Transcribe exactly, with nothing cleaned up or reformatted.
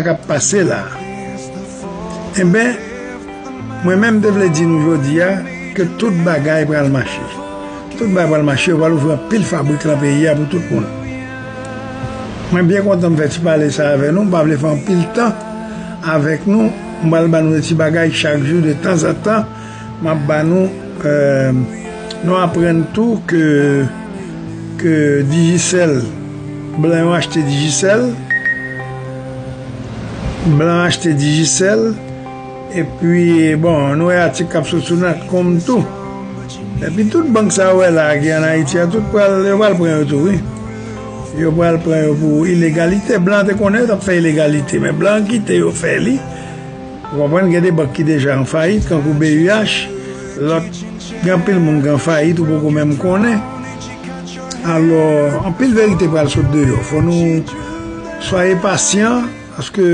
k ap pase la. Enben, mwen menm te vle di nou jodi a ke tout bagay pral mache. Tout bagay pral mache, yo pral ouvri anpil fabrik lan peyi a pou tout moun. Mwen byen kontan m fè ti pale sa avè nou, m pa vle fè anpil tan avèk nou, m pral ba nou de ti bagay chak jou de tanzantan, m ap ba nou, euh, nou aprann tou ke, ke Digicel, blan yo achte Digicel, blan achte Digicel, epi, bon, nou wè atik k ap sot sou Natcom tou. Epi tout bank sa yo wè la ki ann Ayiti a, tout pral, yo pral pran yo tou, wi. Yo pral pran yo pou ilegalite. Blan te konnen yo t ap fè ilegalite, men blan kite yo fè li. Ou konprann, gen de bank ki deja an fayit, kankou B U H, lòt, gen anpil moun ki an fayit, ou poko menm konnen. Alò, anpil verite pral sot deyò. Fò nou soyez patient, paske